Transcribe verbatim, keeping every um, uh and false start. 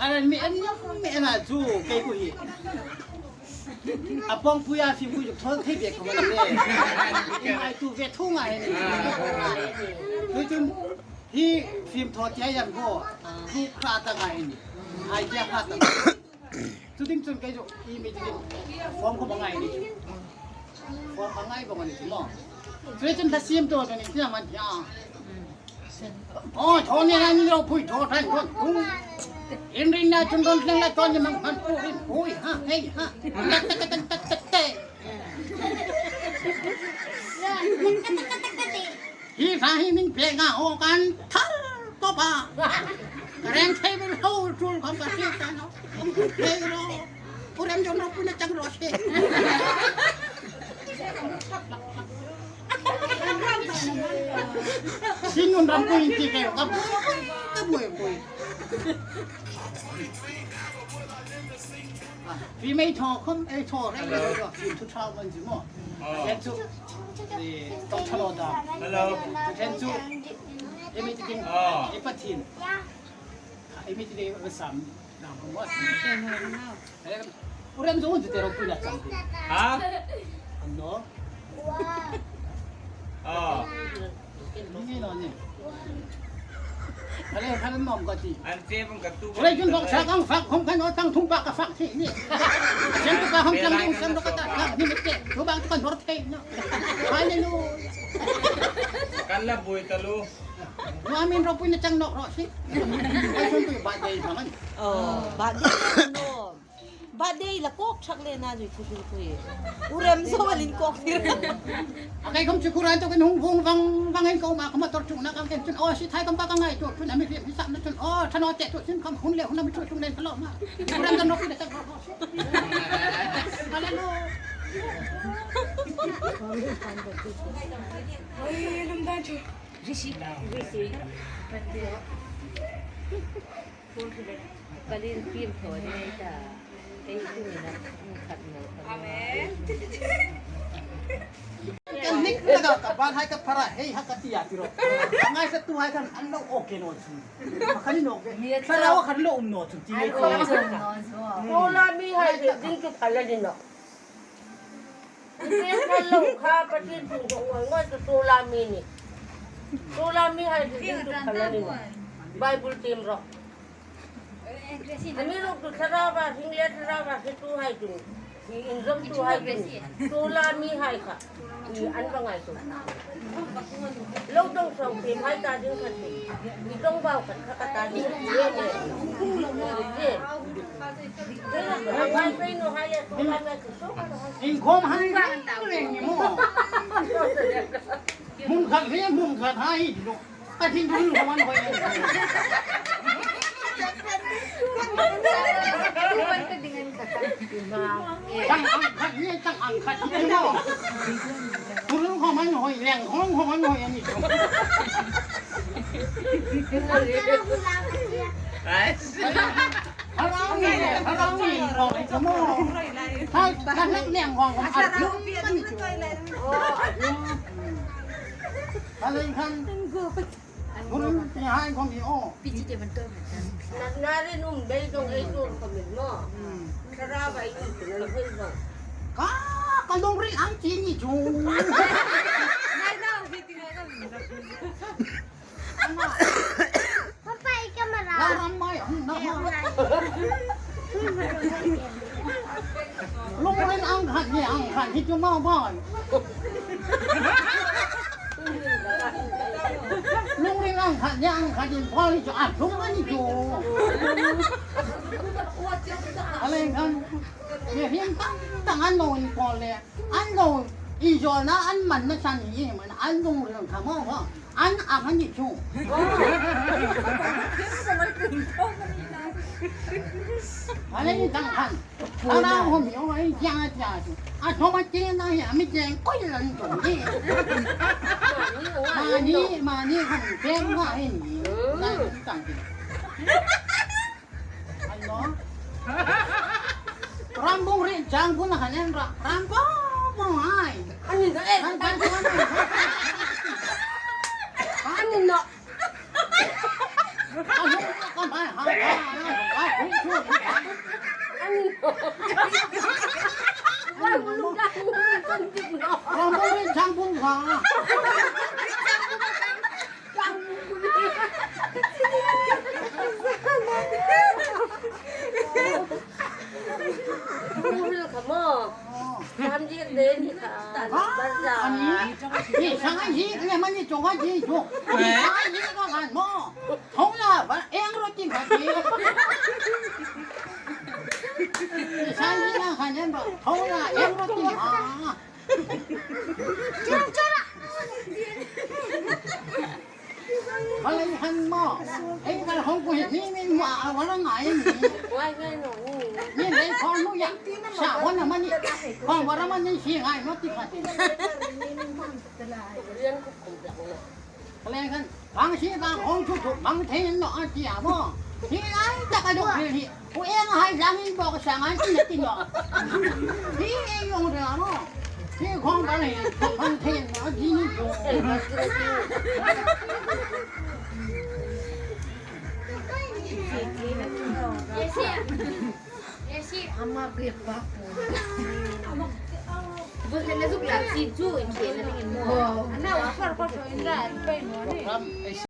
Alan mi en, mi en a chu kei ku hi. A pawngpuia fimkhur zuk thaw thei bek khawm a ni le. Ngaituo ve thung a ni. Tuhin hi fimkhur thaw tia yan ko. Thu kha ta ngai ni. Ai tia kha ta. Chu ding chun kei chu i mi chu ding form khawm a ngai ni. Form a ngai bawk a ni chu maw. Chu chun ta sim to ni tia man tia. Aw, thaw ni ran lo pui thaw than ko. Inrinna chun ron thleng la thaw ni mang man ko rin. Ui ha, hei ha. Tak tak tak tak tak tak. Hi fa hi min pe nga o kan thar ko ba. Ka reng thei min ho chul khom ka si ta no. Hei ro. Pu rem jon ro pu na chang ro se. Sin nun ram pu in ti ke ka. Ka bu bu. Fim ei thaw khom, ei thaw reng reng lo, fim thu thau man chu maw. Then chu, eh, tawp tha lo ta. Hello. Then chu, ei mi ti ding, ei Pathien. Ei mi ti ding, ei sam, dam khom maw. Eh, u rem zo un chu te ro pui na chang ti. Ha? An no. Ah. Ni ni no ni. Ale, khan mom ka ti. An che bang ka tu. Ale, jun bok sa kang fak, hom kan o tang thum pa ka fak thi ni. Sen tu ka hom tang ni, sen tu ka ta, ka ni mi te. Tu bang tu kan hor thei no. Hallelujah. Kan la bui ta lu. Wa min ro pui na chang nok ro si. Ai sun tu ba dei ba man. Oh, ba dei no. Birthday la kawk thak le na zui khu khu khu e. U rem zo a lin kawk tir. A kai khom chu khu ran to kan hung vung vang vang en ko ma khom tor chu na kam ken chun o si thai kam pa ka ngai to chun a mi ri mi sam na chun o thano te to chun kam hun le hun na mi chu chung len ka lo ma. U rem kan no khu le ta ko. Hallelujah. Oi, lum dan chu. Risi. Risi. Kalin fim thaw ni ta. Ei tu ni na khat na. Amen. Kan nik na ka ka ban hai ka phara hei ha ka tia tiro. Ka ngai sa tu hai kan an lo ok no chu. Ka ni no ke. Phara wa kan lo um no chu ti ni. Ko la mi hai ke ding chu phala ni no. Ipi kha lo kha Pathien thu ngoi ngoi chu tu la mi ni. Tu la mi hai chu ding chu khala ni. Bible tim ro. Ami lo tu thara ba hing le thara ba khi tu hai chu. Hi in zom tu hai chu. Tu la mi hai kha. Hi an ba ngai chu. Lo dong song tim hai ta ding khan chu. Hi dong bau khat kha ka ta ding. Ye ye. Ye. Hai hai pe no hai ye tu la mi chu. Inkhawm hang reng ni maw. Mun khat hi, mun khat hai lo. Ka thing dul lo man hoi. Chang ang khat hi, chang ang khat hi maw. Dul lo man hoi, leng hong hong man hoi a ni. Ai. Harawi, harawi, harawi, come on. Hai, kan hak neng hong hong. Harawi, harawi. Harawi kan. Harawi ti hai hong hi o. Nari num bei dong ei tur komin mo. Harawi ei tur komin mo. Ka, ka lungril ang ti ni chu. Ngai dong, hi ti ngai dong. Papa, i camera. Lungril ang khat ni ang khat hi chu mau bai. Lungril ang khat ni ang khat in pawl hi chu a lung a ni chu. A leng khan. Ni hin tang tang an lo in pawl le. An lo, i zawlna an manna san hi man an lungril kha maw. An ang a ni chu. A lei dang khan. A la hom yo ai ja ja chu. A thoma che na ya mi jeng koi lan chu ni. Mani, mani hom jeng ma ai ni. Lai dang. Ano? Rambung ri jang pun han en ra. Rambung bung ai. Ani no, eh. Rambung bung ai. Ani no. Ano? Kan ai ha ha ha. An in. An in. An in. An in. Buril ka mo. Sam ji de ni ka. Ha? Bazar. Ani? Ni sangai ji, ni mani chonga ji jo. Ni sangai ji ka kan mo. Thong la ba eng ro ting ka ji. Ni sangai ji na kan yen ba. Thong la eng ro ting ha. Malai han mo. Ei kal hong ko hi ni min mo a wala ngai ni. Wai ngai no. Ni lei khon nu ya. Sa wala mani. Khon wala mani si ngai no ti kha ti. Rian ko kum ta no. Malai han. Bang si bang hong chu chu bang thei no a ti a mo. Hi ai ta ka do hi. Pu eng hai lang in bok sang an tin tin lo. Hi e yong de mo. Hi khong ba le khong thei na di ni ko. Ama ke pa. Bus le na zuk la si chu in ke na ni mo. Ana wa far ko so in ra pe mo ni.